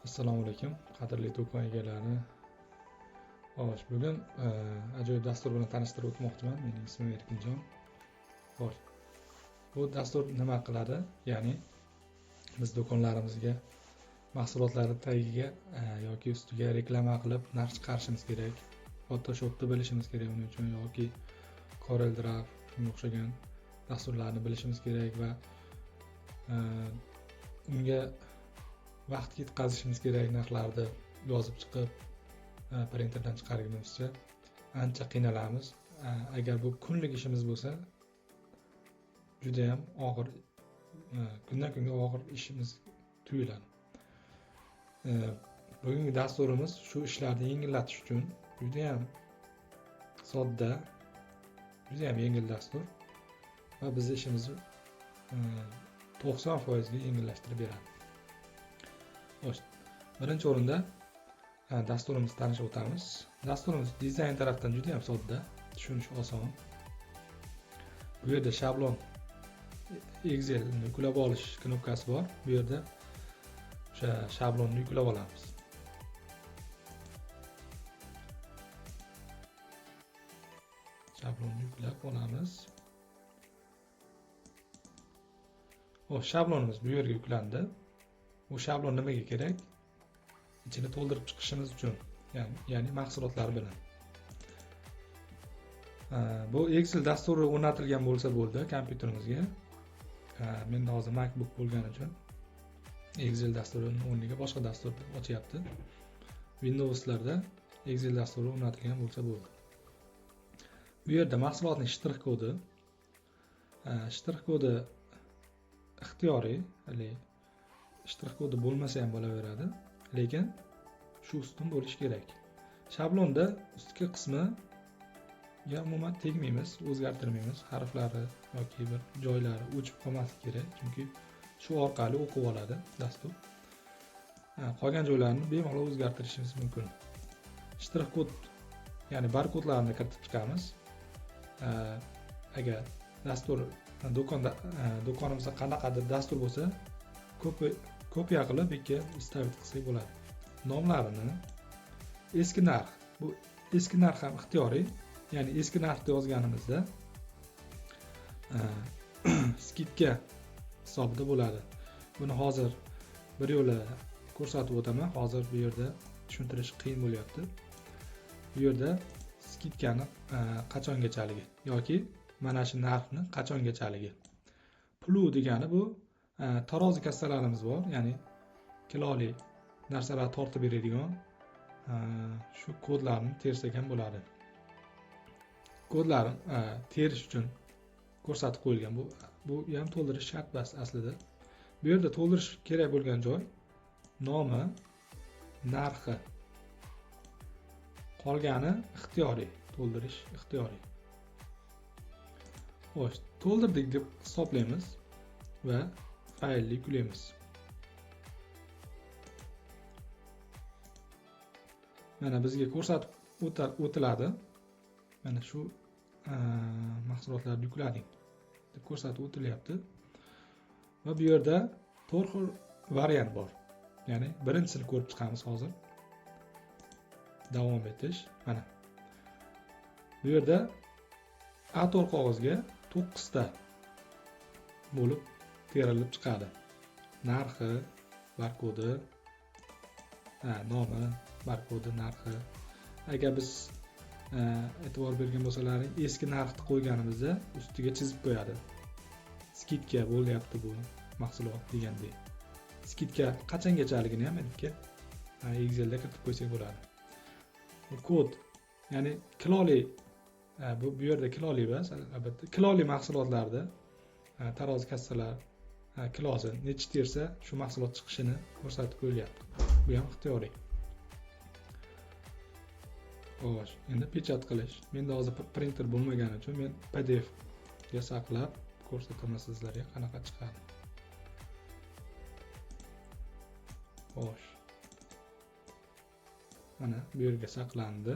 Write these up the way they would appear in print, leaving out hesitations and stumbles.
Assalomu alaykum, qadrli do'kon egalari. Xo'sh, bugun ajoyib dastur bilan tanishtirib o'tmoqchiman. Mening ismim Erkinjon. Xo'sh, bu dastur nima qiladi? Ya'ni biz do'konlarimizga mahsulotlarni tagiga yoki ustiga reklama qilib narx chiqarishimiz kerak. Photoshopni bilishimiz kerak uning uchun yoki Corel Draw shunga o'xshagan dasturlarni bilishimiz kerak va unga vaqt ketkazishimiz kerak, narxlarni yozib chiqib printerdan chiqargunimizcha ancha qiynalamiz. Agar bu kunlik ishimiz bo'lsa, juda ham og'ir, kundan kunga og'ir ishimiz tuyuladi. Bugungi dasturimiz shu ishlarni yengillatish uchun juda ham sodda, juda ham yengil dastur va bizni ishimizni 90% ga yengillashtirib beradi. Xo'sh, birinchi o'rinda dasturimizni tanishib o'tamiz. Dasturimiz dizayn tarafdan juda ham sodda, tushunish oson. Bu yerda shablon Excelni yuklab olish knopkasi bor. Bu yerda o'sha shablonni yuklab olamiz. Shablonni yuklab olamiz. Xo'sh, shablonimiz bu yerga yuklandi. Bu shablon nimaga kerak? Ichini to'ldirib chiqishimiz uchun, ya'ni mahsulotlar bilan. Bu Excel dasturi o'rnatilgan bo'lsa bo'ldi kompyuterimizga. Menda hozir MacBook bo'lgani uchun Excel dasturining o'rniga boshqa dastur ochyapti. Windows'larda Excel dasturi o'rnatilgan bo'lsa bo'ldi. Bu yerda mahsulotning shtrix kodi, shtrix kodi ixtiyoriy, hali shtrix kodi bo'lmasa ham bo'laveradi, lekin shu ustun bo'lishi kerak. Shablonda ustki qismiga umuman tegmaymiz, o'zgartirmaymiz, harflari yoki bir joylari o'chib qolmasligi kerak, chunki shu orqali o'qib oladi dastur. Qolgan joylarini bemalol o'zgartirishimiz mumkin. Shtrix kod, ya'ni barkodlarni kiritib chiqamiz. Agar dastur do'konimizda qanaqadir dastur bo'lsa, kopiya qilib bu yerga stavit qilsak bo'ladi. Nomlarini, eski narx, bu eski narx ham ixtiyoriy, ya'ni eski narxni yozganimizda skidka hisobida bo'ladi. Buni hozir bir yo'la ko'rsatib o'taman. Hozir bu yerda tushuntirish qiyin bo'lyapti. Bu yerda skidkani qachongachaligi yoki mana shu narxni qachongachaligi. Plu degani bu tarozi kassalarimiz bor, ya'ni kiloli narsalar tortib beradigan shu kodlarni tersak ham bo'ladi. Kodlarni terish uchun ko'rsatib qo'yilgan. Bu ham to'ldirish shart emas aslida. Bu yerda to'ldirish kerak bo'lgan joy nomi, narxi. Qolgani ixtiyoriy, to'ldirish ixtiyoriy. Xo'sh, to'ldirdik deb hisoblaymiz va faylni yuklaymiz. Mana bizga ko'rsatib o'tiladi. Mana shu mahsulotlarni yuklading deb ko'rsatib o'tilyapti. Va bu yerda to'rt xil variant bor. Ya'ni birinchisini ko'rib chiqamiz hozir. Davom etish. Mana. Bu yerda A4 qog'ozga 9 ta bo'lib terilib chiqadi. Narxi, barkodi, nomi, barkodi, narxi. Agar biz e'tibor bergan bo'lsalaring, eski narxni qo'yganimizda ustiga chizib qo'yadi. Skidka bo'lyapti bu mahsulot degandek. Skidka qachongachaligini ham aytibki, Excelda kiritib qo'ysak bo'ladi. Bu kod, ya'ni kiloli, bu yerda kiloli emas, albatta kiloli mahsulotlarda tarozi kassalar kilosi necha tersa shu mahsulot chiqishini ko'rsatib qo'yilyapti. Bu ham ixtiyoriy. Xo'sh, endi pechat qilish. Menda hozir printer bo'lmagani uchun men PDF ga saqlab ko'rsataman sizlarga qanaqa chiqadi. Xo'sh. Mana bu yerga saqlandi.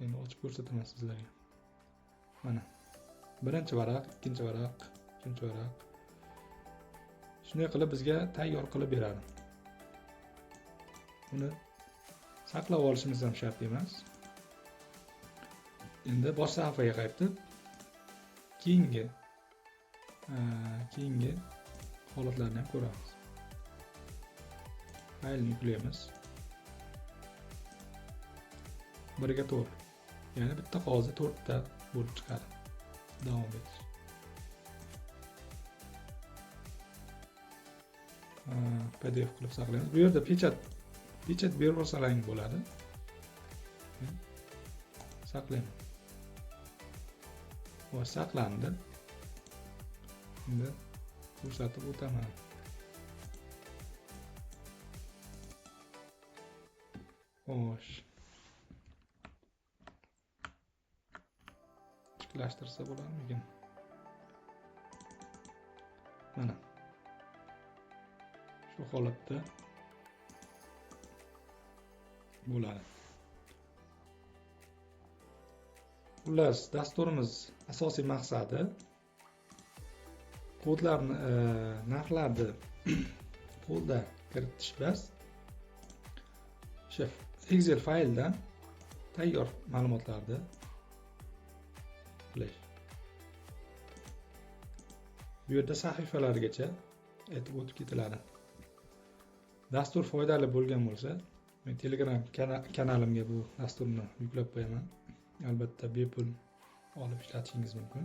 Endi ochib ko'rsataman sizlarga. Mana birinchi varaq, ikkinchi varaq, uchinchi varaq. Shunday qilib bizga tayyor qilib beradi. Buni saqlab olishimiz ham shart emas. Endi bosh sahifaga qaytib, keyingi holatlarni ham ko'ramiz. Faylni yuklaymiz. 1 ga 4. Ya'ni bitta qog'ozda 4 ta bo'lib chiqadi. Davom etish. PDF qilib saqlaymiz. Bu yerda pechat berib olsalaring bo'ladi. Saqlayman. Va saqlandi. Endi ko'rsatib o'taman. Xo'sh. Kichiklashtirsa bo'larmikin? Mana. Shu holatda bo'ladi. Xullas, dasturimiz asosiy maqsadi kodlarni, narxlarni qo'lda kiritish emas. O'sha Excel fayldan tayyor ma'lumotlarni qilish. Bu yerda sahifalargacha aytib o'tib ketiladi. Dastur foydali bo'lgan bo'lsa, men Telegram kanalimga bu dasturni yuklab qo'yaman. Albatta bepul olib ishlatishingiz mumkin.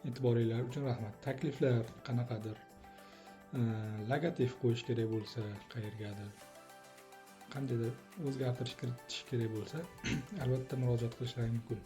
E'tiboringlar uchun rahmat. Takliflar qanaqadir, logotip qo'yish kerak bo'lsa, qayergadir qandaydir o'zgartirish kiritish kerak bo'lsa, albatta murojaat qilishlaring mumkin.